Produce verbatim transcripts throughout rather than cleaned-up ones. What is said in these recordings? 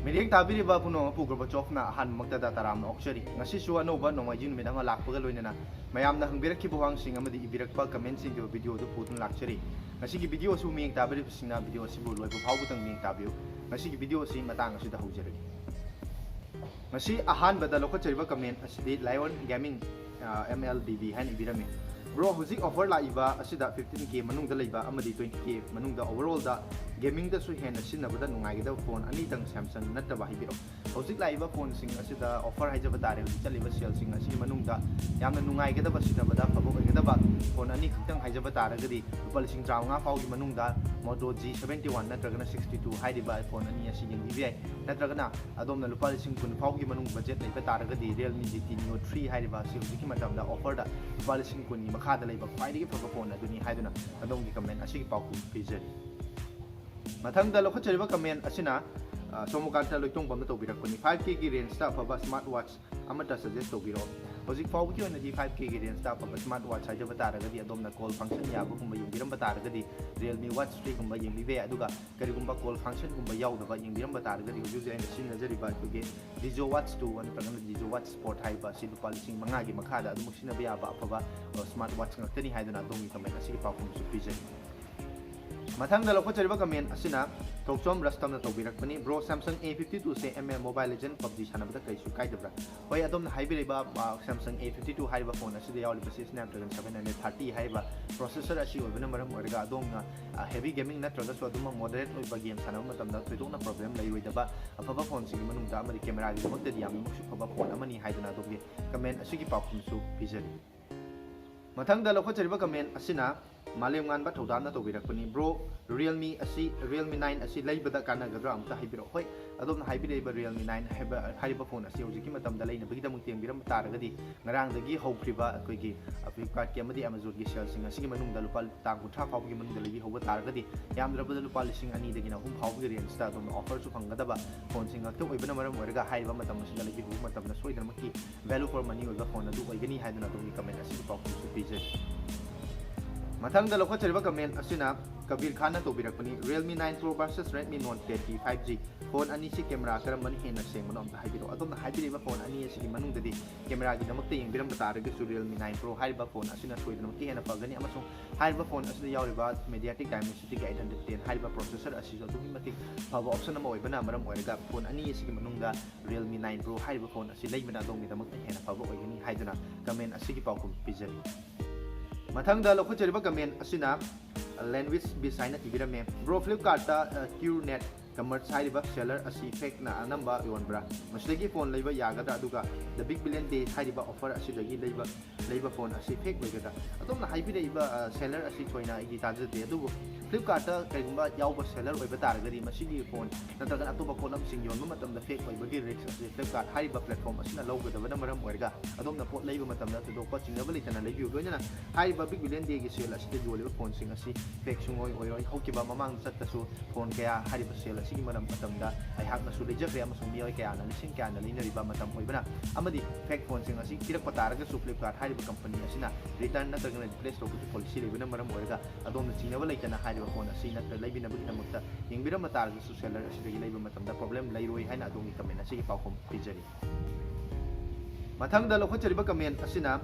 ꯃꯤꯠꯌꯦꯡ ꯇꯥꯕꯤꯔꯤꯕ ꯄꯨꯝꯅꯃꯛꯄꯨ ꯒꯣꯔꯕꯥꯆꯣꯐꯅ ꯑꯍꯥꯟꯕꯃꯛꯇꯗ ꯇꯔꯥꯝꯅ ꯑꯣꯛꯆꯔꯤ꯫ ꯉꯁꯤꯁꯨ ꯑꯅꯧꯕ ꯅꯣꯡꯃꯥꯏꯖꯤꯡ ꯅꯨꯃꯤꯠ ꯑꯃ ꯂꯥꯛꯄꯒ ꯂꯣꯏꯅꯅ ꯃꯌꯥꯝꯅ ꯍꯪꯕꯤꯔꯛꯈꯤꯕ ꯋꯥꯍꯪꯁꯤꯡ ꯑꯃꯗꯤ ꯏꯕꯤꯔꯛꯄ ꯀꯃꯦꯟꯁꯤꯡꯒꯤ ꯑꯣꯏꯕ ꯚꯤꯗꯤꯑꯣ ꯑꯗꯨ ꯄꯨꯗꯨꯅ ꯂꯥꯛꯆꯔꯤ꯫ ꯉꯁꯤꯒꯤ ꯚꯤꯗꯤꯑꯣ ꯑꯁꯤꯕꯨ ꯃꯤꯠꯌꯦꯡ ꯇꯥꯕꯤꯔꯤꯕꯁꯤꯡꯅ ꯚꯤꯗꯤꯑꯣ ꯑꯁꯤꯕꯨ ꯂꯣꯏꯕ ꯐꯥꯎꯕꯗꯪ ꯃꯤꯠꯌꯦꯡ ꯇꯥꯕꯤꯌꯨ꯫ ꯉꯁꯤꯒꯤ ꯚꯤꯗꯤꯑꯣ ꯑꯁꯤ ꯃꯇꯥꯡ ꯑꯁꯤꯗ ꯍꯧꯖꯔꯒꯦ꯫ ꯉꯁꯤ ꯑꯍꯥꯟꯕꯗ ꯂꯧꯈꯠꯆꯔꯤꯕ ꯀꯃꯦꯟ ꯑꯁꯤꯗꯤ Lion Gaming, ꯑ, M L B B ꯍꯥꯏꯅ ꯏꯕꯤꯔꯝꯃꯤ꯫ ꯕ꯭ꯔꯣ, ꯍꯧꯖꯤꯛ ꯑꯣꯐꯔ ꯂꯥꯛꯏꯕ ꯑꯁꯤꯗ fifteen K ꯃꯅꯨꯡꯗ ꯂꯩꯕ ꯑꯃꯗꯤ twenty K ꯃꯅꯨꯡꯗ overallꯗ gamingꯗꯁꯨ ꯍꯦꯟꯅ ꯁꯤꯖꯤꯟꯅꯕꯗ ꯅꯨꯡꯉꯥꯏꯒꯗꯕ ꯐꯣꯟ ꯑꯅꯤꯇꯪ Samsung ꯅꯠꯇꯕ ꯍꯥꯏꯕꯤꯔꯛꯎ꯫ ꯍꯧꯖꯤꯛ ꯂꯥꯛꯏꯕ ꯐꯣꯟꯁꯤꯡ ꯑꯁꯤꯗ ꯑꯣꯐꯔ ꯍꯥꯏꯖꯕ ꯇꯥꯔꯦ, ꯍꯧꯖꯤꯛ ꯆꯠꯂꯤꯕ ꯁꯦꯜꯁꯤꯡ ꯑꯁꯤꯒꯤ ꯃꯅꯨꯡꯗ ꯌꯥꯝꯅ ꯅꯨꯡꯉꯥꯏꯒꯗꯕ, ꯁꯤꯖꯤꯟꯅꯕꯗ ꯑꯐꯕ ꯑꯣꯏꯒꯗꯕ ꯐꯣꯟ ꯑꯅꯤꯈꯛꯇꯪ ꯍꯥꯏꯖꯕ ꯇꯥꯔꯒꯗꯤ ꯂꯨꯄꯥ ꯂꯤꯁꯤꯡ ꯇꯔꯥꯃꯉꯥ ꯐꯥꯎꯒꯤ ꯃꯅꯨꯡꯗ Moto G seventy one ꯅꯠꯇ꯭ꯔꯒꯅ sixty two ꯍꯥꯏꯔꯤꯕ ꯐꯣꯟ ꯑꯅꯤ ꯑꯁꯤ ꯌꯦꯡꯕꯤꯕ ꯌꯥꯏ꯫ ꯅꯠꯇ꯭ꯔꯒꯅ ꯑꯗꯣꯝꯅ ꯂꯨꯄꯥ ꯂꯤꯁꯤꯡ ꯀꯨꯟ ꯐꯥꯎꯒꯤ ꯃꯅꯨꯡ ꯕꯖꯦꯠ ꯂꯩꯕ ꯇꯥꯔꯒꯗꯤ Realme G T Neo three ꯍꯥꯏꯔꯤꯕ ꯑꯁꯤ ꯍꯧꯖꯤꯛꯀꯤ ꯃꯇꯝꯗ ꯑꯣꯐꯔꯗ ꯂꯨꯄꯥ ꯂꯤꯁꯤꯡ ꯀꯨꯟꯒꯤ ꯃꯈꯥꯗ ꯂꯩꯕ ꯈ꯭ꯋꯥꯏꯗꯒꯤ ꯐꯕ ꯐꯣꯟ ꯑꯗꯨꯅꯤ ꯍꯥꯏꯗꯨꯅ ꯑꯗꯣꯝꯒꯤ ꯀꯃꯦꯟ ꯑꯁꯤꯒꯤ ꯄꯥꯎꯈꯨꯝ ꯄꯤꯖꯔꯤ꯫ ꯃꯊꯪꯗ ꯂꯧꯈꯠꯆꯔꯤꯕ ꯀꯃꯦꯟ ꯑꯁꯤꯅ, ꯑ, ꯁꯣꯃꯣꯀꯥꯟꯇ ꯂꯣꯏꯇꯣꯡꯕꯝꯅ ꯇꯧꯕꯤꯔꯛꯄꯅꯤ꯫ Five K ꯒꯤ ꯔꯦꯟꯖꯇ ꯑꯐꯕ ꯁ꯭ꯃꯥꯔꯠ ꯋꯥꯠꯆ ꯑꯃꯠꯇ ꯁꯖꯦꯁ ꯇꯧꯕꯤꯔꯛꯑꯣ꯫ ꯍꯧꯖꯤꯛ ꯐꯥꯎꯕꯒꯤ ꯑꯣꯏꯅꯗꯤ five K ꯒꯤ ꯔꯦꯟꯖꯇ ꯑꯐꯕ ꯁ꯭ꯃꯥꯔꯠ ꯋꯥꯠꯆ ꯍꯥꯏꯖꯕ ꯇꯥꯔꯒꯗꯤ ꯑꯗꯣꯝꯅ ꯀꯣꯜ ꯐꯪꯁꯟ ꯌꯥꯕꯒꯨꯝꯕ ꯌꯦꯡꯕꯤꯔꯝꯕ ꯇꯥꯔꯒꯗꯤ Realme Watch three ꯒꯨꯝꯕ ꯌꯦꯡꯕꯤꯕ ꯌꯥꯏ꯫ ꯑꯗꯨꯒ ꯀꯔꯤꯒꯨꯝꯕ ꯀꯣꯜ ꯐꯪꯁꯟꯒꯨꯝꯕ ꯌꯥꯎꯗꯕ ꯌꯦꯡꯕꯤꯔꯝꯕ ꯇꯥꯔꯒꯗꯤ ꯍꯧꯖꯤꯛ ꯍꯧꯖꯤꯛ ꯑꯩꯅ ꯁꯤꯖꯤꯟꯅꯖꯔꯤꯕ ꯑꯩꯈꯣꯏꯒꯤ Digi Watch two ꯅꯠꯇ꯭ꯔꯒꯅ Digi Watch Sport ꯍꯥꯏꯔꯤꯕ ꯑꯁꯤ ꯂꯨꯄꯥ ꯂꯤꯁꯤꯡ ꯃꯉꯥꯒꯤ ꯃꯈꯥꯗ ꯑꯗꯨꯃꯛ ꯁꯤꯖꯤꯟꯅꯕ ꯌꯥꯕ ꯑꯐꯕ, ꯑ, ꯁ꯭ꯃꯥꯔꯠ ꯋꯥꯠꯆ ꯉꯥꯛꯇꯅꯤ ꯍꯥꯏꯗꯨꯅ ꯑꯗꯣꯝꯒꯤ ꯀꯃꯦꯟ ꯑꯁꯤꯒꯤ ꯄꯥꯎꯈꯨꯝꯁꯨ ꯄꯤꯖꯔꯤ꯫ ꯃꯊꯪꯗ ꯂꯧꯈꯠꯆꯔꯤꯕ ꯀꯃꯦꯟ ꯑꯁꯤꯅ ꯊꯣꯛꯆꯣꯝ ꯔꯁꯇꯝꯅ ꯇꯧꯕꯤꯔꯛꯄꯅꯤ꯫ Bro, Samsung A fifty two ꯁꯦ M L, Mobile Legend, PUBG ꯁꯥꯟꯅꯕꯗ ꯀꯩꯁꯨ ꯀꯥꯏꯗꯕ꯭ꯔꯥ? ꯍꯣꯏ, ꯑꯗꯣꯝꯅ ꯍꯥꯏꯕꯤꯔꯤꯕ, ꯑ, Samsung A fifty two ꯍꯥꯏꯔꯤꯕ ꯐꯣꯟ ꯑꯁꯤꯗ ꯌꯥꯎꯔꯤꯕ ꯁꯤ Snapdragon seven hundred thirty ꯍꯥꯏꯔꯤꯕ ꯄ꯭ꯔꯣꯁꯦꯁꯔ ꯑꯁꯤ ꯑꯣꯏꯕꯅ ꯃꯔꯝ ꯑꯣꯏꯔꯒ ꯑꯗꯣꯝꯅ, ꯑ, heavy gaming ꯅꯠꯇ꯭ꯔꯒꯁꯨ ꯑꯗꯨꯝ moderate ꯑꯣꯏꯕ ꯒꯦꯝ ꯁꯥꯟꯅꯕ ꯃꯇꯝꯗ ꯊꯣꯏꯗꯣꯛꯅ ꯄ꯭ꯔꯣꯕ꯭ꯂꯦꯝ ꯂꯩꯔꯣꯏꯗꯕ ꯑꯐꯕ ꯐꯣꯟꯁꯤꯡꯒꯤ ꯃꯅꯨꯡꯗ ꯑꯃꯗꯤ ꯀꯦꯃꯦꯔꯥꯒꯤꯗꯃꯛꯇꯗꯤ ꯌꯥꯝꯅꯃꯛꯁꯨ ꯐꯕ ꯐꯣꯟ ꯑꯃꯅꯤ ꯍꯥꯏꯗꯨꯅ ꯑꯗꯣꯝꯒꯤ ꯀꯃꯦꯟ ꯑꯁꯤꯒꯤ ꯄꯥꯎꯈꯨꯝꯁꯨ ꯄꯤꯖꯔꯤ꯫ ꯃꯊꯪꯗ ꯂꯧꯈꯠꯆꯔꯤꯕ ꯀꯃꯦꯟ ꯑꯁꯤꯅ ꯃꯥꯂꯦꯝꯉꯥꯟꯕ ꯊꯧꯗꯥꯝꯅ ꯇꯧꯕꯤꯔꯛꯄꯅꯤ꯫ ꯕ꯭ꯔꯣ, Realme ꯑꯁꯤ, Realme nine ꯑꯁꯤ ꯂꯩꯕꯗ ꯀꯥꯟꯅꯒꯗ꯭ꯔꯥ ꯑꯃꯇ ꯍꯥꯏꯕꯤꯔꯛꯑꯣ꯫ ꯍꯣꯏ, ꯑꯗꯣꯝꯅ ꯍꯥꯏꯕꯤꯔꯛꯏꯕ Realme nine ꯍꯥꯏꯕ, ꯍꯥꯏꯔꯤꯕ ꯐꯣꯟ ꯑꯁꯤ ꯍꯧꯖꯤꯛꯀꯤ ꯃꯇꯝꯗ ꯂꯩꯅꯕꯒꯤꯗꯃꯛ ꯌꯦꯡꯕꯤꯔꯝꯕ ꯇꯥꯔꯒꯗꯤ ꯉꯔꯥꯡꯗꯒꯤ ꯍꯧꯈ꯭ꯔꯤꯕ ꯑꯩꯈꯣꯏꯒꯤ, ꯑ, Flipkartꯀꯤ ꯑꯃꯗꯤ Amazonꯒꯤ ꯁꯦꯜꯁꯤꯡ ꯑꯁꯤꯒꯤ ꯃꯅꯨꯡꯗ ꯂꯨꯄꯥ ꯇꯥꯡ ꯀꯨꯟꯊ꯭ꯔꯥ ꯐꯥꯎꯕꯒꯤ ꯃꯅꯨꯡꯗ ꯂꯩꯕꯤꯍꯧꯕ ꯇꯥꯔꯒꯗꯤ ꯌꯥꯝꯗ꯭ꯔꯕꯗ ꯂꯨꯄꯥ ꯂꯤꯁꯤꯡ ꯑꯅꯤꯗꯒꯤꯅ ꯑꯍꯨꯝ ꯐꯥꯎꯕꯒꯤ ꯔꯦꯟꯖꯇ ꯑꯗꯣꯝꯅ ꯑꯣꯐꯔꯁꯨ ꯐꯪꯒꯗꯕ ꯐꯣꯟꯁꯤꯡ ꯉꯥꯛꯇ ꯑꯣꯏꯕꯅ ꯃꯔꯝ ꯑꯣꯏꯔꯒ ꯍꯥꯏꯔꯤꯕ ꯃꯇꯝ ꯑꯁꯤꯗ ꯂꯩꯕꯤꯍꯧꯕ ꯃꯇꯝꯗ ꯁꯣꯏꯗꯅꯃꯛꯀꯤ value for money ꯑꯣꯏꯕ ꯐꯣꯟ ꯑꯗꯨ ꯑꯣꯏꯒꯅꯤ ꯍꯥꯏꯗꯨꯅ ꯑꯗꯣꯝꯒꯤ ꯀꯃꯦꯟ ꯑꯁꯤꯒꯤ ꯄꯥꯎꯈꯨꯝꯁꯨ ꯄꯤꯖꯔꯤ꯫ ꯃꯊꯪꯗ ꯂꯧꯈꯠꯆꯔꯤꯕ ꯀꯃꯦꯟ ꯑꯁꯤꯅ ꯀꯕꯤꯔ ꯈꯥꯟꯅ ꯇꯧꯕꯤꯔꯛꯄꯅꯤ, Realme nine Pro versus Redmi Note ten T five G, phone ꯑꯅꯤꯁꯤ ꯀꯦꯃꯦꯔꯥ ꯀꯔꯝꯕꯅ ꯍꯦꯟꯅ ꯁꯦꯡꯕꯅꯣ ꯑꯝꯇ ꯍꯥꯏꯕꯤꯔꯛꯑꯣ꯫ ꯑꯗꯣꯝꯅ ꯍꯥꯏꯕꯤꯔꯤꯕ ꯐꯣꯟ ꯑꯅꯤ ꯑꯁꯤꯒꯤ ꯃꯅꯨꯡꯗꯗꯤ ꯀꯦꯃꯦꯔꯥꯒꯤꯗꯃꯛꯇ ꯌꯦꯡꯕꯤꯔꯝꯕ ꯇꯥꯔꯒꯁꯨ Realme nine Pro ꯍꯥꯏꯔꯤꯕ ꯐꯣꯟ ꯑꯁꯤꯅ ꯁꯣꯏꯗꯅꯃꯛꯀꯤ ꯍꯦꯟꯅ ꯐꯒꯅꯤ, ꯑꯃꯁꯨꯡ ꯍꯥꯏꯔꯤꯕ ꯐꯣꯟ ꯑꯁꯤꯗ ꯌꯥꯎꯔꯤꯕ MediaTek Dimensity eight hundred ten ꯍꯥꯏꯔꯤꯕ ꯄ꯭ꯔꯣꯁꯦꯁꯔ ꯑꯁꯤꯁꯨ ꯑꯗꯨꯛꯀꯤ ꯃꯇꯤꯛ ꯐꯕ ꯑꯣꯞꯁꯟ ꯑꯃ ꯑꯣꯏꯕꯅ ꯃꯔꯝ ꯑꯣꯏꯔꯒ ꯐꯣꯟ ꯑꯅꯤ ꯑꯁꯤꯒꯤ ꯃꯅꯨꯡꯗ Realme nine Pro ꯍꯥꯏꯔꯤꯕ ꯐꯣꯟ ꯑꯁꯤ ꯂꯩꯕꯅ ꯑꯗꯣꯝꯒꯤꯗꯃꯛꯇ ꯍꯦꯟꯅ ꯐꯕ ꯑꯣꯏꯒꯅꯤ ꯍꯥꯏꯗꯨꯅ ꯀꯃꯦꯟ ꯑꯁꯤꯒꯤ ꯄꯥꯎꯈꯨꯝ ꯄꯤꯖꯔꯤ꯫ ꯃꯊꯪꯗ ꯂꯧꯈꯠꯆꯔꯤꯕ ꯀꯃꯦꯟ ꯑꯁꯤꯅ Language Biz ꯍꯥꯏꯅ ꯏꯕꯤꯔꯝꯃꯦ, "Bro, Flipkartꯇ, ꯑ, Q Net Commerce ꯍꯥꯏꯔꯤꯕ ꯁꯦꯂꯔ ꯑꯁꯤ ꯐꯦꯛꯅ ꯑꯅꯝꯕ ꯌꯣꯟꯕ꯭ꯔꯥ? ꯃꯁꯤꯗꯒꯤ ꯐꯣꯟ ꯂꯩꯕ ꯌꯥꯒꯗ꯭ꯔꯥ? ꯑꯗꯨꯒ The Big Billion Day ꯍꯥꯏꯔꯤꯕ ꯑꯣꯐꯔ ꯑꯁꯤꯗꯒꯤ ꯂꯩꯕ, ꯂꯩꯕ ꯐꯣꯟ ꯑꯁꯤ ꯐꯦꯛ ꯑꯣꯏꯒꯗ꯭ꯔꯥ?" ꯑꯗꯣꯝꯅ ꯍꯥꯏꯕꯤꯔꯛꯏꯕ, ꯑ, ꯁꯦꯂꯔ ꯑꯁꯤ ꯊꯣꯏꯅ ꯑꯩꯗꯤ ꯇꯥꯖꯗꯦ, ꯑꯗꯨꯕꯨ Flipkartꯇ ꯀꯔꯤꯒꯨꯝꯕ ꯌꯥꯎꯕ ꯁꯦꯂꯔ ꯑꯣꯏꯕ ꯇꯥꯔꯒꯗꯤ ꯃꯁꯤꯒꯤ ꯐꯣꯟ ꯅꯠꯇ꯭ꯔꯒꯅ ꯑꯇꯣꯞꯄ ꯄꯣꯠꯂꯝꯁꯤꯡ ꯌꯣꯟꯕ ꯃꯇꯝꯗ ꯐꯦꯛ ꯑꯣꯏꯕꯒꯤ ꯔꯤꯁ꯭ꯛ ꯑꯁꯤ Flipkart ꯍꯥꯏꯔꯤꯕ ꯄ꯭ꯂꯦꯠꯐꯣꯔꯝ ꯑꯁꯤꯅ ꯂꯧꯒꯗꯕꯅ ꯃꯔꯝ ꯑꯣꯏꯔꯒ ꯑꯗꯣꯝꯅ ꯄꯣꯠ ꯂꯩꯕ ꯃꯇꯝꯗ ꯊꯣꯏꯗꯣꯛꯄ ꯆꯤꯡꯅꯕ ꯂꯩꯇꯅ ꯂꯩꯕꯤꯌꯨ꯫ ꯂꯣꯏꯅꯅ ꯍꯥꯏꯔꯤꯕ Big Billion Dayꯒꯤ ꯁꯦꯜ ꯑꯁꯤꯗ ꯌꯣꯜꯂꯤꯕ ꯐꯣꯟꯁꯤꯡ ꯑꯁꯤ ꯐꯦꯛ ꯁꯨꯡꯑꯣꯏ ꯑꯣꯏꯔꯣꯏ꯫ ꯍꯧꯈꯤꯕ ꯃꯃꯥꯡꯗ ꯆꯠꯇꯁꯨ ꯐꯣꯟ ꯀꯌꯥ ꯍꯥꯏꯔꯤꯕ ꯁꯦꯜ ꯑꯁꯤꯒꯤ ꯃꯔꯝ ꯃꯇꯝꯗ ꯑꯩꯍꯥꯛꯅꯁꯨ ꯂꯩꯖꯈ꯭ꯔꯦ ꯑꯃꯁꯨꯡ ꯃꯤꯑꯣꯏ ꯀꯌꯥꯅ ꯂꯤꯁꯤꯡ ꯀꯌꯥꯅ ꯂꯩꯅꯔꯤꯕ ꯃꯇꯝ ꯑꯣꯏꯕꯅ ꯑꯃꯗꯤ ꯐꯦꯛ ꯐꯣꯟꯁꯤꯡ ꯑꯁꯤ ꯄꯤꯔꯛꯄ ꯇꯥꯔꯒꯁꯨ Flipkart ꯍꯥꯏꯔꯤꯕ ꯀꯝꯄꯅꯤ ꯑꯁꯤꯅ ꯔꯤꯇꯔꯟ ꯅꯠꯇ꯭ꯔꯒꯅ ꯔꯤꯄ꯭ꯂꯦꯁ ꯇꯧꯕꯒꯤ ꯄꯣꯂꯤꯁꯤ ꯂꯩꯕꯅ ꯃꯔꯝ ꯑꯣꯏꯔꯒ ꯑꯗꯣꯝꯅ ꯆꯤꯡꯅꯕ ꯂꯩꯇꯅ ꯍꯥꯏꯔꯤꯕ ꯐꯣꯟ ꯑꯁꯤ ꯅꯠꯇ꯭ꯔ ꯂꯩꯕꯤꯅꯕꯒꯤꯗꯃꯛꯇ ꯌꯦꯡꯕꯤꯔꯝꯕ ꯇꯥꯔꯒꯁꯨ ꯁꯦꯂꯔ ꯑꯁꯤꯗꯒꯤ ꯂꯩꯕ ꯃꯇꯝꯗ ꯄ꯭ꯔꯣꯕ꯭ꯂꯦꯝ ꯂꯩꯔꯣꯏ ꯍꯥꯏꯅ ꯑꯗꯣꯝꯒꯤ ꯀꯃꯦꯟ ꯑꯁꯤꯒꯤ ꯄꯥꯎꯈꯨꯝ ꯄꯤꯖꯔꯤ꯫ ꯃꯊꯪꯗ ꯂꯧꯈꯠꯆꯔꯤꯕ ꯀꯃꯦꯟ ꯑꯁꯤꯅ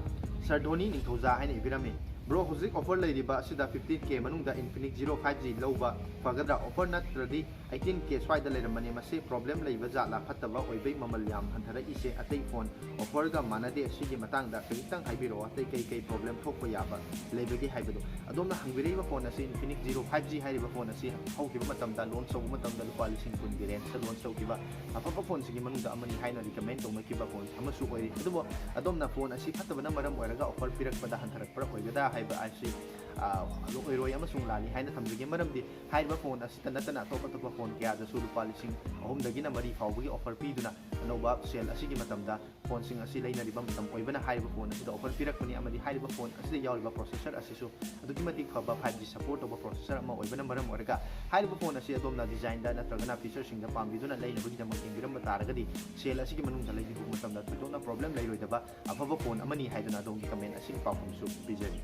ꯁꯔ ꯙꯣꯅꯤ ꯅꯤꯡꯊꯧꯖꯥ ꯍꯥꯏꯅ ꯏꯕꯤꯔꯝꯃꯤ, "Bro, ꯍꯧꯖꯤꯛ ꯑꯣꯐꯔ ꯂꯩꯔꯤꯕ ꯑꯁꯤꯗ fifteen K ꯃꯅꯨꯡꯗ Infinix Zero five G ꯂꯧꯕ ꯐꯒꯗ꯭ꯔꯥ? ꯑꯣꯐꯔ ꯅꯠꯇ꯭ꯔꯗꯤ eighteen K ꯁ꯭ꯋꯥꯏꯗ ꯂꯩꯔꯝꯕꯅꯦ, ꯃꯁꯤ ꯄ꯭ꯔꯣꯕ꯭ꯂꯦꯝ ꯂꯩꯕ ꯖꯥꯠꯂꯥ? ꯐꯠꯇꯕ ꯑꯣꯏꯕꯩ ꯃꯃꯜ ꯌꯥꯝ ꯍꯟꯊꯔꯛꯏꯁꯦ? ꯑꯇꯩ ꯐꯣꯟ ꯑꯣꯐꯔꯒ ꯃꯥꯟꯅꯗꯦ, ꯑꯁꯤꯒꯤ ꯃꯇꯥꯡꯗ ꯈꯖꯤꯛꯇꯪ ꯍꯥꯏꯕꯤꯔꯛꯑꯣ, ꯑꯇꯩ ꯀꯩ ꯀꯩ ꯄ꯭ꯔꯣꯕ꯭ꯂꯦꯝ ꯊꯣꯛꯄ ꯌꯥꯕ ꯂꯩꯕꯒꯦ ꯍꯥꯏꯕꯗꯣ?" ꯑꯗꯣꯝꯅ ꯍꯪꯕꯤꯔꯛꯏꯕ ꯐꯣꯟ ꯑꯁꯤ Infinix Zero five G ꯍꯥꯏꯔꯤꯕ ꯐꯣꯟ ꯑꯁꯤ ꯍꯧꯈꯤꯕ ꯃꯇꯝꯗ, ꯂꯣꯟꯆ ꯇꯧꯕ ꯃꯇꯝꯗ ꯂꯨꯄꯥ ꯂꯤꯁꯤꯡ ꯀꯨꯟꯒꯤ ꯔꯦꯟꯖꯇ ꯂꯣꯟꯆ ꯇꯧꯈꯤꯕ ꯑꯐꯕ ꯐꯣꯟꯁꯤꯡꯒꯤ ꯃꯅꯨꯡꯗ ꯑꯃꯅꯤ ꯍꯥꯏꯅ ꯔꯤꯀꯃꯦꯟ ꯇꯧꯅꯈꯤꯕ ꯐꯣꯟ ꯑꯃꯁꯨ ꯑꯣꯏꯔꯤ꯫ ꯑꯗꯨꯕꯨ ꯑꯗꯣꯝꯅ ꯐꯣꯟ ꯑꯁꯤ ꯐꯠꯇꯕꯅ ꯃꯔꯝ ꯑꯣꯏꯔꯒ ꯑꯣꯐꯔ ꯄꯤꯔꯛꯄꯗ ꯍꯟꯊꯔꯛꯄ꯭ꯔꯥ ꯑꯣꯏꯒꯗ꯭ꯔꯥ ꯍꯥꯏꯕ ꯑꯁꯤ, ꯑ, ꯑꯣꯏꯔꯣꯏ ꯑꯃꯁꯨꯡ ꯂꯥꯜꯂꯤ ꯍꯥꯏꯅ ꯊꯝꯖꯒꯦ꯫ ꯃꯔꯝꯗꯤ ꯍꯥꯏꯔꯤꯕ ꯐꯣꯟ ꯑꯁꯤꯇ ꯅꯠꯇꯅ ꯑꯇꯣꯞ ꯑꯇꯣꯞꯄ ꯐꯣꯟ ꯀꯌꯥꯗꯁꯨ ꯂꯨꯄꯥ ꯂꯤꯁꯤꯡ ꯑꯍꯨꯝꯗꯒꯤꯅ ꯃꯔꯤ ꯐꯥꯎꯕꯒꯤ ꯑꯣꯐꯔ ꯄꯤꯗꯨꯅ ꯑꯅꯧꯕ ꯁꯦꯜ ꯑꯁꯤꯒꯤ ꯃꯇꯝꯗ ꯐꯣꯟꯁꯤꯡ ꯑꯁꯤ ꯂꯩꯅꯔꯤꯕ ꯃꯇꯝ ꯑꯣꯏꯕꯅ ꯍꯥꯏꯔꯤꯕ ꯐꯣꯟ ꯑꯁꯤꯗ ꯑꯣꯐꯔ ꯄꯤꯔꯛꯄꯅꯤ꯫ ꯑꯃꯗꯤ ꯍꯥꯏꯔꯤꯕ ꯐꯣꯟ ꯑꯁꯤꯗ ꯌꯥꯎꯔꯤꯕ ꯄ꯭ꯔꯣꯁꯦꯁꯔ ꯑꯁꯤꯁꯨ ꯑꯗꯨꯛꯀꯤ ꯃꯇꯤꯛ ꯐꯕ five G support ꯇꯧꯕ ꯄ꯭ꯔꯣꯁꯦꯁꯔ ꯑꯃ ꯑꯣꯏꯕꯅ ꯃꯔꯝ ꯑꯣꯏꯔꯒ ꯍꯥꯏꯔꯤꯕ ꯐꯣꯟ ꯑꯁꯤ ꯑꯗꯣꯝꯅ ꯗꯤꯖꯥꯏꯟꯗ ꯅꯠꯇ꯭ꯔꯒꯅ ꯐꯤꯆꯔꯁꯤꯡꯗ ꯄꯥꯝꯕꯤꯗꯨꯅ ꯂꯩꯅꯕꯒꯤꯗꯃꯛ ꯌꯦꯡꯕꯤꯔꯝꯕ ꯇꯥꯔꯒꯗꯤ ꯁꯦꯜ ꯑꯁꯤꯒꯤ ꯃꯅꯨꯡꯗ ꯂꯩꯕꯤꯕ ꯃꯇꯝꯗ ꯊꯣꯏꯗꯣꯛꯅ ꯄ꯭ꯔꯣꯕ꯭ꯂꯦꯝ ꯂꯩꯔꯣꯏꯗꯕ ꯑꯐꯕ ꯐꯣꯟ ꯑꯃꯅꯤ ꯍꯥꯏꯗꯨꯅ ꯑꯗꯣꯝꯒꯤ ꯀꯃꯦꯟ ꯑꯁꯤꯒꯤ ꯄꯥꯎꯈꯨꯝꯁꯨ ꯄꯤꯖꯔꯤ꯫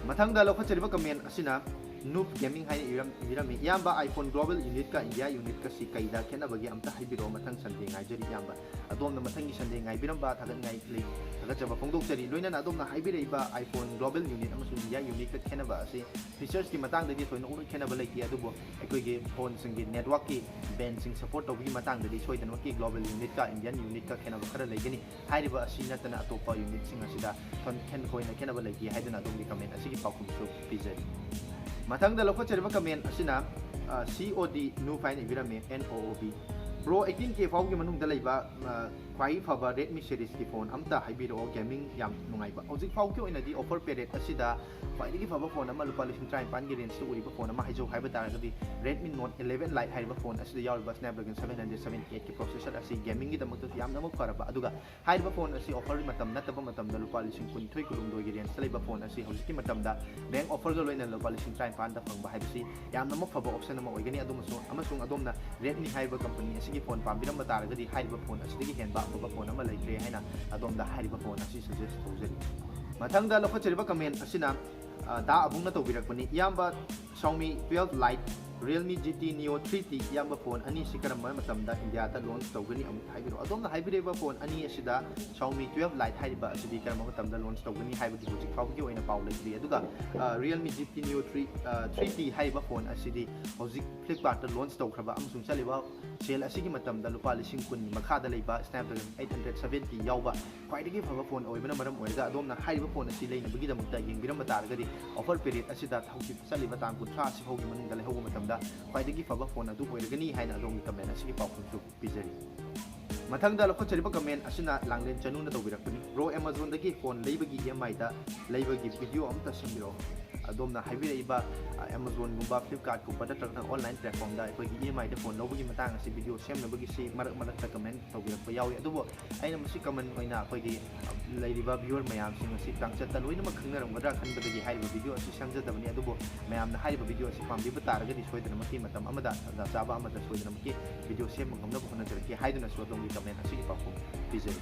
ꯃꯊꯪꯗ ꯂꯧꯈꯠꯆꯔꯤꯕ comment ꯑꯁꯤꯅ Noob Gaming ꯍꯥꯏꯅ ꯏꯔꯝ-, ꯏꯔꯝꯃꯤ, "ꯏꯌꯥꯝꯕ, iPhone global unitꯀ India unitꯀꯁꯤ ꯀꯩꯗ ꯈꯦꯠꯅꯕꯒꯦ? ꯑꯝꯇ ꯍꯥꯏꯕꯤꯔꯛꯑꯣ, ꯃꯊꯪ Sunday ꯉꯥꯏꯖꯔꯤ ꯏꯌꯥꯝꯕ꯫" ꯑꯗꯣꯝꯅ ꯃꯊꯪꯒꯤ Sunday ꯉꯥꯏꯕꯤꯔꯝꯕ ꯊꯥꯒꯠꯅꯤꯡꯉꯥꯏ ꯂꯩ, ꯊꯥꯒꯠꯆꯕ ꯐꯣꯡꯗꯣꯛꯆꯔꯤ꯫ ꯂꯣꯏꯅꯅ ꯑꯗꯣꯝꯅ ꯍꯥꯏꯕꯤꯔꯛꯏꯕ iPhone global unit ꯑꯃꯁꯨꯡ India unitꯀ ꯈꯦꯠꯅꯕ ꯑꯁꯤ featuresꯀꯤ ꯃꯇꯥꯡꯗꯗꯤ ꯊꯣꯏꯅ ꯂꯣꯏ ꯈꯦꯠꯅꯕ ꯂꯩꯇꯦ, ꯑꯗꯨꯕꯨ ꯑꯩꯈꯣꯏꯒꯤ phoneꯁꯤꯡꯒꯤ networkꯀꯤ bandꯁꯤꯡ support ꯇꯧꯕꯒꯤ ꯃꯇꯥꯡꯗꯗꯤ ꯁꯣꯏꯗꯅꯃꯛꯀꯤ global unitꯀ Indian unitꯀ ꯈꯦꯠꯅꯕ ꯈꯔ ꯂꯩꯒꯅꯤ꯫ ꯍꯥꯏꯔꯤꯕ ꯑꯁꯤ ꯅꯠꯇꯅ ꯑꯇꯣꯞꯄ unitꯁꯤꯡ ꯑꯁꯤꯗ ꯊꯣꯏꯅ ꯈꯦꯟ-, ꯊꯣꯏꯅ ꯈꯦꯠꯅꯕ ꯂꯩꯇꯦ ꯍꯥꯏꯗꯨꯅ ꯑꯗꯣꯝꯒꯤ comment ꯑꯁꯤꯒꯤ ꯄꯥꯎꯈꯨꯝꯁꯨ ꯄꯤꯖꯔꯤ꯫ ꯃꯊꯪꯗ ꯂꯧꯈꯠꯆꯔꯤꯕ comment ꯑꯁꯤꯅ, ꯑ, C O D Noob ꯍꯥꯏꯅ ꯏꯕꯤꯔꯝꯃꯤ, N O O B꯫ "Bro, eighteen K ꯐꯥꯎꯒꯤ ꯃꯅꯨꯡꯗ ꯂꯩꯕ, ꯑ, ꯈ꯭ꯋꯥꯏ ꯐꯕ Redmi seriesꯀꯤ phone ꯑꯝꯇ ꯍꯥꯏꯕꯤꯔꯛꯑꯣ, gaming ꯌꯥꯝ ꯅꯨꯡꯉꯥꯏꯕ꯫" ꯍꯧꯖꯤꯛ ꯐꯥꯎꯒꯤ ꯑꯣꯏꯅꯗꯤ offer period ꯑꯁꯤꯗ ꯈ꯭ꯋꯥꯏꯗꯒꯤ ꯐꯕ phone ꯑꯃ ꯂꯨꯄꯥ ꯂꯤꯁꯤꯡ ꯇꯔꯥꯅꯤꯄꯥꯟꯒꯤ rangeꯇ ꯑꯣꯏꯔꯤꯕ phone ꯑꯃ ꯍꯥꯏꯖꯧ ꯍꯥꯏꯕ ꯇꯥꯔꯒꯗꯤ Redmi Note eleven Lite ꯍꯥꯏꯔꯤꯕ phone ꯑꯁꯤꯗ ꯌꯥꯎꯔꯤꯕ Snapdragon seven hundred seventy eight ꯀꯤ processor ꯑꯁꯤ gamingꯒꯤꯗꯃꯛꯇꯁꯨ ꯌꯥꯝꯅꯃꯛ ꯐꯔꯕ, ꯑꯗꯨꯒ ꯍꯥꯏꯔꯤꯕ phone ꯑꯁꯤ offer ꯃꯇꯝ ꯅꯠꯇꯕ ꯃꯇꯝꯗ ꯂꯨꯄꯥ ꯂꯤꯁꯤꯡ ꯀꯨꯟꯅꯤꯊꯣꯏ ꯀꯨꯟꯍꯨꯝꯗꯣꯏꯒꯤ rangeꯇ ꯂꯩꯕ phone ꯑꯁꯤ ꯍꯧꯖꯤꯛꯀꯤ ꯃꯇꯝꯗ bank offerꯒ ꯂꯣꯏꯅꯅ ꯂꯨꯄꯥ ꯂꯤꯁꯤꯡ ꯇꯔꯥꯅꯤꯄꯥꯟꯗ ꯐꯪꯕ ꯍꯥꯏꯕꯁꯤ ꯌꯥꯝꯅꯃꯛ ꯐꯕ option ꯑꯃ ꯑꯣꯏꯒꯅꯤ꯫ ꯑꯗꯨꯃꯁꯨ, ꯑꯃꯁꯨꯡ ꯑꯗꯣꯝꯅ Redmi ꯍꯥꯏꯔꯤꯕ company ꯑꯁꯤꯒꯤ phone ꯄꯥꯝꯕꯤꯔꯝꯕ ꯇꯥꯔꯒꯗꯤ ꯍꯥꯏꯔꯤꯕ phone ꯑꯁꯤꯗꯒꯤ ꯍꯦꯟꯕ ꯑꯐꯕ phone ꯑꯃ ꯂꯩꯇ꯭ꯔꯦ ꯍꯥꯏꯅ ꯑꯗꯣꯝꯗ ꯍꯥꯏꯔꯤꯕ phone ꯑꯁꯤ suggest ꯇꯧꯖꯔꯤ꯫ ꯃꯊꯪꯗ ꯂꯧꯈꯠꯆꯔꯤꯕ comment ꯑꯁꯤꯅ, ꯑ, ꯗꯥ ꯑꯕꯨꯡꯅ ꯇꯧꯕꯤꯔꯛꯄꯅꯤ꯫ "ꯏꯌꯥꯝꯕ, Xiaomi twelve Lite, Realme G T Neo three T, ꯏꯌꯥꯝꯕ phone ꯑꯅꯤꯁꯤ ꯀꯔꯝꯕ ꯃꯇꯝꯗ Indiaꯗ launch ꯇꯧꯒꯅꯤ ꯑꯃꯨꯛ ꯍꯥꯏꯕꯤꯔꯛꯑꯣ꯫" ꯑꯗꯣꯝꯅ ꯍꯥꯏꯕꯤꯔꯤꯕ phone ꯑꯅꯤ ꯑꯁꯤꯗ Xiaomi twelve Lite ꯍꯥꯏꯔꯤꯕ ꯑꯁꯤꯗꯤ ꯀꯔꯝꯕ ꯃꯇꯝꯗ launch ꯇꯧꯒꯅꯤ ꯍꯥꯏꯕꯒꯤ ꯍꯧꯖꯤꯛ ꯐꯥꯎꯕꯒꯤ ꯑꯣꯏꯅ ꯄꯥꯎ ꯂꯩꯇ꯭ꯔꯤ꯫ ꯑꯗꯨꯒ, ꯑ, Realme G T Neo three, ꯑ, three T ꯍꯥꯏꯔꯤꯕ phone ꯑꯁꯤꯗꯤ ꯍꯧꯖꯤꯛ Flipkartꯇ launch ꯇꯧꯈ꯭ꯔꯕ ꯑꯃꯁꯨꯡ ꯆꯠꯂꯤꯕ sale ꯑꯁꯤꯒꯤ ꯃꯇꯝꯗ ꯂꯨꯄꯥ ꯂꯤꯁꯤꯡ ꯀꯨꯟꯒꯤ ꯃꯈꯥꯗ ꯂꯩꯕ Snapdragon eight hundred seventy ꯌꯥꯎꯕ ꯈ꯭ꯋꯥꯏꯗꯒꯤ ꯐꯕ phone ꯑꯣꯏꯕꯅ ꯃꯔꯝ ꯑꯣꯏꯔꯒ ꯑꯗꯣꯝꯅ ꯍꯥꯏꯔꯤꯕ phone ꯑꯁꯤ ꯂꯩꯅꯕꯒꯤꯗꯃꯛꯇ ꯌꯦꯡꯕꯤꯔꯝꯕ ꯇꯥꯔꯒꯗꯤ offer period ꯑꯁꯤꯗ ꯍꯧꯖꯤꯛ ꯆꯠꯂꯤꯕ ꯇꯥꯡ ꯀꯨꯟꯊ꯭ꯔꯥ ꯑꯁꯤ ꯐꯥꯎꯒꯤ ꯃꯅꯨꯡꯗ ꯂꯩꯍꯧꯕ ꯃꯇꯝꯗ ꯈ꯭ꯋꯥꯏꯗꯒꯤ ꯐꯕ phone ꯑꯗꯨ ꯑꯣꯏꯔꯒꯅꯤ ꯍꯥꯏꯅ ꯑꯗꯣꯝꯒꯤ comment ꯑꯁꯤꯒꯤ ꯄꯥꯎꯈꯨꯝꯁꯨ ꯄꯤꯖꯔꯤ꯫ ꯃꯊꯪꯗ ꯂꯧꯈꯠꯆꯔꯤꯕ comment ꯑꯁꯤꯅ ꯂꯥꯡꯂꯦꯟ ꯆꯅꯨꯅ ꯇꯧꯕꯤꯔꯛꯄꯅꯤ꯫ "Bro, Amazonꯗꯒꯤ phone ꯂꯩꯕꯒꯤ E M Iꯗ ꯂꯩꯕꯒꯤ video ꯑꯃꯇ ꯁꯦꯝꯕꯤꯔꯛꯑꯣ꯫" ꯑꯗꯣꯝꯅ ꯍꯥꯏꯕꯤꯔꯛꯏꯕ, ꯑ, Amazonꯒꯨꯝꯕ, Flipkartꯀꯨꯝꯕ ꯅꯠꯇ꯭ꯔꯒꯅ online platformꯗ ꯑꯩꯈꯣꯏꯒꯤ E M Iꯗ phone ꯂꯧꯕꯒꯤ ꯃꯇꯥꯡ ꯑꯁꯤ video ꯁꯦꯝꯅꯕꯒꯤꯁꯤ ꯃꯔꯛ ꯃꯔꯛꯇ comment ꯇꯧꯕꯤꯔꯛꯄ ꯌꯥꯎꯏ꯫ ꯑꯗꯨꯕꯨ ꯑꯩꯅ ꯃꯁꯤ common ꯑꯣꯏꯅ ꯑꯩꯈꯣꯏꯒꯤ, ꯑ, ꯂꯩꯔꯤꯕ viewer ꯃꯌꯥꯝꯁꯤꯡ ꯑꯁꯤ ꯆꯥꯡꯆꯠꯇ ꯂꯣꯏꯅꯃꯛ ꯈꯪꯅꯔꯝꯒꯗ꯭ꯔꯥ ꯈꯟꯕꯗꯒꯤ ꯍꯥꯏꯔꯤꯕ video ꯑꯁꯤ ꯁꯦꯝꯖꯗꯕꯅꯤ꯫ ꯑꯗꯨꯕꯨ ꯃꯌꯥꯝꯅ ꯍꯥꯏꯔꯤꯕ video ꯑꯁꯤ ꯄꯥꯝꯕꯤꯕ ꯇꯥꯔꯒꯗꯤ ꯁꯣꯏꯗꯅꯃꯛꯀꯤ ꯃꯇꯝ ꯑꯃꯗ ꯇꯥꯟꯖꯥ ꯆꯥꯕ ꯑꯃꯗ ꯁꯣꯏꯗꯅꯃꯛꯀꯤ video ꯁꯦꯝꯕ ꯉꯝꯅꯕ ꯍꯣꯠꯅꯖꯔꯛꯀꯦ ꯍꯥꯏꯗꯨꯅꯁꯨ ꯑꯗꯣꯝꯒꯤ comment ꯑꯁꯤꯒꯤ ꯄꯥꯎꯈꯨꯝ ꯄꯤꯖꯔꯤ꯫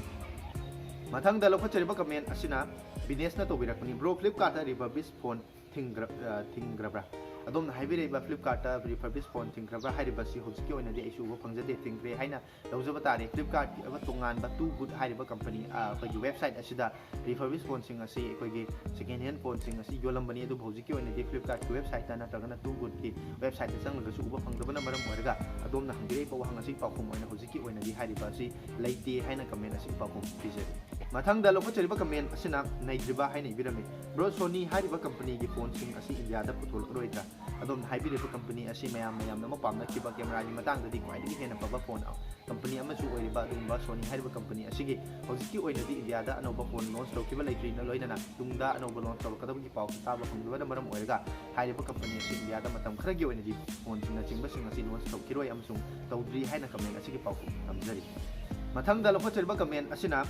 ꯃꯊꯪꯗ ꯂꯧꯈꯠꯆꯔꯤꯕ comment ꯑꯁꯤꯅ ꯕꯤꯅꯦꯁꯅ ꯇꯧꯕꯤꯔꯛꯄꯅꯤ, "Bro, Flipkartꯇ refurbish phone ꯊꯤꯡꯈ꯭ꯔ-, ꯑ, ꯊꯤꯡꯈ꯭ꯔꯕ꯭ꯔꯥ?" ꯑꯗꯣꯝꯅ ꯍꯥꯏꯕꯤꯔꯛꯏꯕ Flipkartꯇ refurbish phone ꯊꯤꯡꯈ꯭ꯔꯕ꯭ꯔꯥ ꯍꯥꯏꯔꯤꯕꯁꯤ ꯍꯧꯖꯤꯛꯀꯤ ꯑꯣꯏꯅꯗꯤ ꯑꯩꯁꯨ ꯎꯕ ꯐꯪꯖꯗꯦ, ꯊꯤꯡꯈ꯭ꯔꯦ ꯍꯥꯏꯅ ꯂꯧꯖꯕ ꯇꯥꯔꯦ꯫ Flipkartꯀꯤ ꯑꯃ ꯇꯣꯉꯥꯟꯕ Too Good ꯍꯥꯏꯔꯤꯕ company, ꯑ, ꯑꯩꯈꯣꯏꯒꯤ website ꯑꯁꯤꯗ refurbish phoneꯁꯤꯡ ꯑꯁꯤ, ꯑꯩꯈꯣꯏꯒꯤ second hand phoneꯁꯤꯡ ꯑꯁꯤ ꯌꯣꯜꯂꯝꯕꯅꯤ, ꯑꯗꯨꯕꯨ ꯍꯧꯖꯤꯛꯀꯤ ꯑꯣꯏꯅꯗꯤ Flipkartꯀꯤ websiteꯇ ꯅꯠꯇ꯭ꯔꯒꯅ Too Goodꯀꯤ websiteꯇ ꯆꯪꯂꯒꯁꯨ ꯎꯕ ꯐꯪꯗꯕꯅ ꯃꯔꯝ ꯑꯣꯏꯔꯒ ꯑꯗꯣꯝꯅ ꯍꯪꯕꯤꯔꯛꯏꯕ ꯋꯥꯍꯪ ꯑꯁꯤꯒꯤ ꯄꯥꯎꯈꯨꯝ ꯑꯣꯏꯅ ꯍꯧꯖꯤꯛꯀꯤ ꯑꯣꯏꯅꯗꯤ ꯍꯥꯏꯔꯤꯕ ꯑꯁꯤ ꯂꯩꯇꯦ ꯍꯥꯏꯅ comment ꯑꯁꯤꯒꯤ ꯄꯥꯎꯈꯨꯝ ꯄꯤꯖꯔꯤ꯫ ꯃꯊꯪꯗ ꯂꯧꯈꯠꯆꯔꯤꯕ comment ꯑꯁꯤꯅ ꯅꯩꯗ꯭ꯔꯤꯕ ꯍꯥꯏꯅ ꯏꯕꯤꯔꯝꯃꯤ, "Bro, Sony ꯍꯥꯏꯔꯤꯕ companyꯒꯤ phoneꯁꯤꯡ ꯑꯁꯤ Indiaꯗ ꯄꯨꯊꯣꯛꯂꯛꯂꯣꯏꯗ꯭ꯔꯥ?" ꯑꯗꯣꯝꯅ ꯍꯥꯏꯕꯤꯔꯤꯕ company ꯑꯁꯤ ꯃꯌꯥꯝ, ꯃꯌꯥꯝꯅ ꯑꯃ ꯄꯥꯝꯅꯈꯤꯕ cameraꯒꯤ ꯃꯇꯥꯡꯗꯗꯤ ꯈ꯭ꯋꯥꯏꯗꯒꯤ ꯍꯦꯟꯅ ꯐꯕ phone company ꯑꯃꯁꯨ ꯑꯣꯏꯔꯤꯕ ꯑꯗꯨꯒꯨꯝꯕ Sony ꯍꯥꯏꯔꯤꯕ company ꯑꯁꯤꯒꯤ ꯍꯧꯖꯤꯛꯀꯤ ꯑꯣꯏꯅꯗꯤ Indiaꯗ ꯑꯅꯧꯕ phone launch ꯇꯧꯈꯤꯕ ꯂꯩꯇ꯭ꯔꯤꯅ ꯂꯣꯏꯅꯅ ꯇꯨꯡꯗ ꯑꯅꯧꯕ launch ꯇꯧꯔꯛꯀꯗꯕꯒꯤ ꯄꯥꯎꯁꯨ ꯇꯥꯕ ꯐꯪꯗꯕꯅ ꯃꯔꯝ ꯑꯣꯏꯔꯒ ꯍꯥꯏꯔꯤꯕ company ꯑꯁꯤ Indiaꯗ ꯃꯇꯝ ꯈꯔꯒꯤ ꯑꯣꯏꯅꯗꯤ phoneꯁꯤꯡꯅꯆꯤꯡꯕꯁꯤꯡ ꯑꯁꯤ launch ꯇꯧꯈꯤꯔꯣꯏ ꯑꯃꯁꯨꯡ ꯇꯧꯗ꯭ꯔꯤ ꯍꯥꯏꯅ comment ꯑꯁꯤꯒꯤ ꯄꯥꯎꯈꯨꯝ ꯊꯝꯖꯔꯤ꯫ ꯃꯊꯪꯗ ꯂꯧꯈꯠꯆꯔꯤꯕ comment ꯑꯁꯤꯅ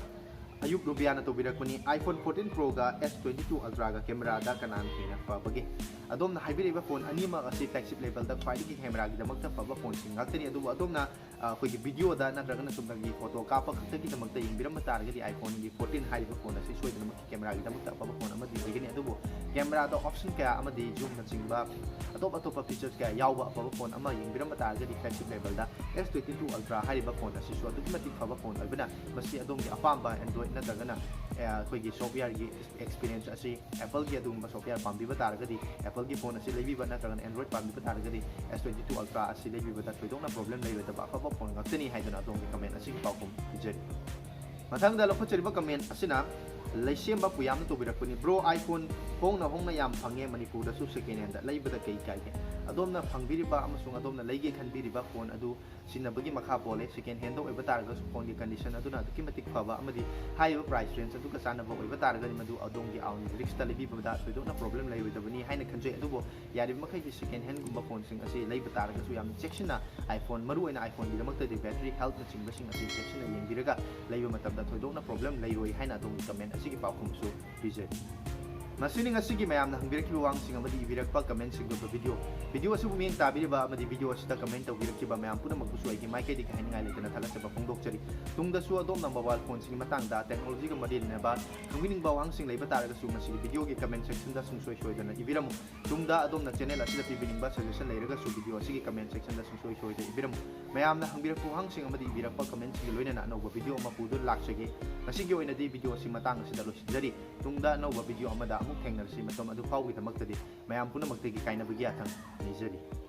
ꯑꯌꯨꯛ ꯔꯨꯕꯤꯌꯥꯅ ꯇꯧꯕꯤꯔꯛꯄꯅꯤ, "iPhone fourteen Proꯒ S twenty-two Ultraꯒ cameraꯗ ꯀꯅꯥꯅ ꯍꯦꯟꯅ ꯐꯕꯒꯦ?" ꯑꯗꯣꯝꯅ ꯍꯥꯏꯕꯤꯔꯤꯕ phone ꯑꯅꯤꯃꯛ ꯑꯁꯤ flagship levelꯗ ꯈ꯭ꯋꯥꯏꯗꯒꯤ cameraꯒꯤꯗꯃꯛꯇ ꯐꯕ phoneꯁꯤꯡ ꯉꯥꯛꯇꯅꯤ꯫ ꯑꯗꯨꯕꯨ ꯑꯗꯣꯝꯅ, ꯑ, ꯑꯩꯈꯣꯏꯒꯤ videoꯗ ꯅꯠꯇ꯭ꯔꯒꯅ ꯆꯨꯝꯅꯒꯤ photo ꯀꯥꯞꯄ ꯈꯛꯇꯒꯤꯗꯃꯛꯇ ꯌꯦꯡꯕꯤꯔꯝꯕ ꯇꯥꯔꯒꯗꯤ iPhoneꯒꯤ fourteen ꯍꯥꯏꯔꯤꯕ phone ꯑꯁꯤ ꯁꯣꯏꯗꯅꯃꯛꯀꯤ cameraꯒꯤꯗꯃꯛꯇ ꯑꯐꯕ phone ꯑꯃꯗꯤ ꯑꯣꯏꯒꯅꯤ꯫ ꯑꯗꯨꯕꯨ cameraꯗ option ꯀꯌꯥ ꯑꯃꯗꯤ zoomꯅꯆꯤꯡꯕ ꯑꯇꯣꯞ ꯑꯇꯣꯞꯄ features ꯀꯌꯥ ꯌꯥꯎꯕ ꯑꯐꯕ phone ꯑꯃ ꯌꯦꯡꯕꯤꯔꯝꯕ ꯇꯥꯔꯒꯗꯤ flagship levelꯗ S twenty-two Ultra ꯍꯥꯏꯔꯤꯕ phone ꯑꯁꯤꯁꯨ ꯑꯗꯨꯛꯀꯤ ꯃꯇꯤꯛ ꯐꯕ phone ꯑꯣꯏꯕꯅ ꯃꯁꯤ ꯑꯗꯣꯝꯒꯤ ꯑꯄꯥꯝꯕ Android ꯅꯠꯇ꯭ꯔꯒꯅ, ꯑ, ꯑꯩꯈꯣꯏꯒꯤ softwareꯒꯤ experience ꯑꯁꯤ Appleꯒꯤ ꯑꯗꯨꯒꯨꯝꯕ software ꯄꯥꯝꯕꯤꯕ ꯇꯥꯔꯒꯗꯤ Appleꯒꯤ phone ꯑꯁꯤ ꯂꯩꯕꯤꯕ, ꯅꯠꯇ꯭ꯔꯒꯅ Android ꯄꯥꯝꯕꯤꯕ ꯇꯥꯔꯒꯗꯤ S twenty-two Ultra ꯑꯁꯤ ꯂꯩꯕꯤꯕꯗ ꯊꯣꯏꯗꯣꯛꯅ problem ꯂꯩꯔꯣꯏꯗꯕ ꯑꯐꯕ phone ꯉꯥꯛꯇꯅꯤ ꯍꯥꯏꯗꯨꯅ ꯑꯗꯣꯝꯒꯤ comment ꯑꯁꯤꯒꯤ ꯄꯥꯎꯈꯨꯝ ꯄꯤꯖꯔꯤ꯫ ꯃꯊꯪꯗ ꯂꯧꯈꯠꯆꯔꯤꯕ comment ꯑꯁꯤꯅ ꯂꯩꯁꯦꯝꯕ ꯄꯨꯌꯥꯝꯅ ꯇꯧꯕꯤꯔꯛꯄꯅꯤ, "Bro, iPhone ꯍꯣꯡꯅ ꯍꯣꯡꯅ ꯌꯥꯝ ꯐꯪꯉꯦ, ꯃꯅꯤꯄꯨꯔꯗꯁꯨ second handꯗ ꯂꯩꯕꯗ ꯀꯩ ꯀꯥꯏꯒꯦ?" ꯑꯗꯣꯝꯅ ꯐꯪꯕꯤꯔꯤꯕ ꯑꯃꯁꯨꯡ ꯑꯗꯣꯝꯅ ꯂꯩꯒꯦ ꯈꯟꯕꯤꯔꯤꯕ phone ꯑꯗꯨ ꯁꯤꯖꯤꯟꯅꯕꯒꯤ ꯃꯈꯥ ꯄꯣꯜꯂꯦ꯫ Second handꯗ ꯑꯣꯏꯕ ꯇꯥꯔꯒꯁꯨ phoneꯒꯤ condition ꯑꯗꯨꯅ ꯑꯗꯨꯛꯀꯤ ꯃꯇꯤꯛ ꯐꯕ ꯑꯃꯗꯤ ꯍꯥꯏꯔꯤꯕ price range ꯑꯗꯨꯒ ꯆꯥꯟꯅꯕ ꯑꯣꯏꯕ ꯇꯥꯔꯒꯗꯤ ꯃꯗꯨ ꯑꯗꯣꯝꯒꯤ own riskꯇ ꯂꯩꯕꯤꯕꯗ ꯊꯣꯏꯗꯣꯛꯅ problem ꯂꯩꯔꯣꯏꯗꯕꯅꯤ ꯍꯥꯏꯅ ꯈꯟꯖꯩ꯫ ꯑꯗꯨꯕꯨ ꯌꯥꯔꯤꯕ ꯃꯈꯩꯗꯤ second handꯒꯨꯝꯕ phoneꯁꯤꯡ ꯑꯁꯤ ꯂꯩꯕ ꯇꯥꯔꯒꯁꯨ ꯌꯥꯝꯅ ꯆꯦꯛꯁꯤꯟꯅ iPhone, ꯃꯔꯨꯑꯣꯏꯅ iPhoneꯒꯤꯗꯃꯛꯇꯗꯤ battery healthꯅꯆꯤꯡꯕꯁꯤꯡ ꯑꯁꯤ ꯆꯦꯛꯁꯤꯟꯅ ꯌꯦꯡꯕꯤꯔꯒ ꯂꯩꯕ ꯃꯇꯝꯗ ꯊꯣꯏꯗꯣꯛꯅ problem ꯂꯩꯔꯣꯏ ꯍꯥꯏꯅ ꯑꯗꯣꯝꯒꯤ comment ꯑꯁꯤꯒꯤ ꯄꯥꯎꯈꯨꯝꯁꯨ ꯄꯤꯖꯔꯤ꯫ ꯃꯁꯤꯅꯤ ꯉꯁꯤꯒꯤ ꯃꯌꯥꯝꯅ ꯍꯪꯕꯤꯔꯛꯈꯤꯕ ꯋꯥꯍꯪꯁꯤꯡ ꯑꯃꯗꯤ ꯏꯕꯤꯔꯛꯄ comment ꯁꯤꯡꯗꯣ꯫ Video video ꯑꯁꯤꯕꯨ ꯃꯤꯠꯌꯦꯡ ꯇꯥꯕꯤꯔꯤꯕ ꯑꯃꯗꯤ video ꯑꯁꯤꯗ comment ꯇꯧꯕꯤꯔꯛꯈꯤꯕ ꯃꯌꯥꯝ ꯄꯨꯝꯅꯃꯛꯄꯨꯁꯨ ꯑꯩꯒꯤ ꯃꯥꯏꯀꯩꯗꯒꯤ ꯍꯥꯏꯅꯤꯡꯉꯥꯏ ꯂꯩꯇꯅ ꯊꯥꯒꯠꯆꯕ ꯐꯣꯡꯗꯣꯛꯆꯔꯤ꯫ ꯇꯨꯡꯗꯁꯨ ꯑꯗꯣꯝꯅ mobile phone ꯁꯤꯡꯒꯤ ꯃꯇꯥꯡꯗ technology ꯒ ꯃꯔꯤ ꯂꯩꯅꯕ ꯈꯪꯕꯤꯅꯤꯡꯕ ꯋꯥꯍꯪꯁꯤꯡ ꯂꯩꯕ ꯇꯥꯔꯒꯁꯨ ꯃꯁꯤꯒꯤ video ꯒꯤ comment section ꯗ ꯁꯨꯡꯁꯣꯏ ꯁꯣꯏꯗꯅ ꯏꯕꯤꯔꯝꯃꯨ꯫ ꯇꯨꯡꯗ ꯑꯗꯣꯝꯅ channel ꯑꯁꯤꯗ ꯄꯤꯕꯤꯅꯤꯡꯕ suggestion ꯂꯩꯔꯒꯁꯨ video ꯑꯁꯤꯒꯤ comment section ꯗ ꯁꯨꯡꯁꯣꯏ ꯁꯣꯏꯗꯅ ꯏꯕꯤꯔꯝꯃꯨ꯫ ꯃꯌꯥꯝꯅ ꯍꯪꯕꯤꯔꯛꯄ ꯋꯥꯍꯪꯁꯤꯡ ꯑꯃꯗꯤ ꯏꯕꯤꯔꯛꯄ comment ꯁꯤꯡꯒ ꯂꯣꯏꯅꯅ ꯑꯅꯧꯕ video ꯑꯃ ꯄꯨꯗꯨꯅ ꯂꯥꯛꯆꯒꯦ꯫ ꯉꯁꯤꯒꯤ ꯑꯣꯏꯅꯗꯤ video ꯑꯁꯤ ꯃꯇꯥꯡ ꯑꯁꯤꯗ ꯂꯣꯏꯁꯤꯟꯖꯔꯤ꯫ ꯇꯨꯡꯗ ꯑꯅꯧꯕ video ꯑꯃꯗ ꯑꯃꯨꯛ ꯊꯦꯡꯅꯔꯁꯤ꯫ ꯃꯇꯝ ꯑꯗꯨ ꯐꯥꯎꯒꯤꯗꯃꯛꯇꯗꯤ ꯃꯌꯥꯝ ꯄꯨꯝꯅꯃꯛꯇꯒꯤ ꯀꯥꯏꯅꯕꯒꯤ ꯌꯥꯊꯪ ꯅꯤꯖꯔꯤ꯫